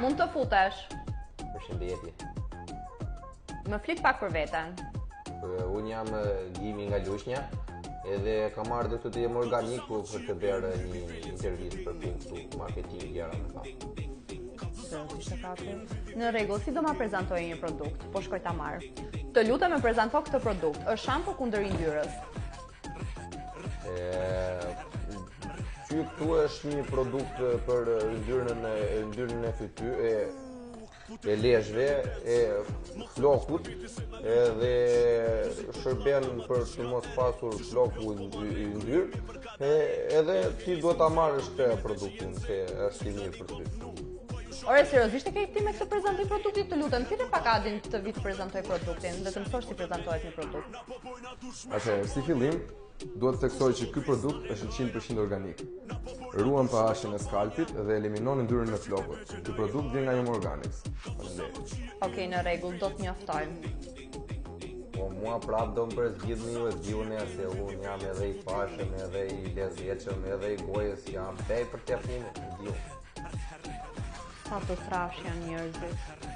Mund të futesh. Përshëndetje. Më flit pak për veten. Unë jam Gimi nga Lushnja, edhe kam ardhur këtu të jem organik po për të bërë një intervistë për punë këtu, marketing gjëra me thënë. Në rregull, si do ma prezantoje një produkt? Po shkoj ta marr. Të lutem më prezanto këtë produkt. Është shampo kundër yndyrës. Ky këtu është një produkt për yndyrën e yndyrën e fyty e e leshve, e flokut, edhe shërben për të mos pasur floku yndyrë, e, edhe ti duhet ta marrësh këtë produktin, se është i mirë për ty. Ore, seriozisht e ke ti me këtë prezantim produkti, të lutem, thirre pak Adin të vijë të prezantojë produktin dhe të mësosh si prezantohet një produkt. Atëherë, si fillim, duhet të theksoj që ky produkt është 100% organik. Ruan pH-in e skalpit dhe eliminon yndyrën e flokut. Ky produkt vjen nga Jom Organics. Faleminderit. Okej, në rregull, do të njoftojmë. Po mua prap do më përzgjidhni ju e di unë se unë jam edhe i pashëm, edhe i lezetshëm, edhe i gojës, jam tepër te fundit, e di unë. Sa të trashë janë njerëzit.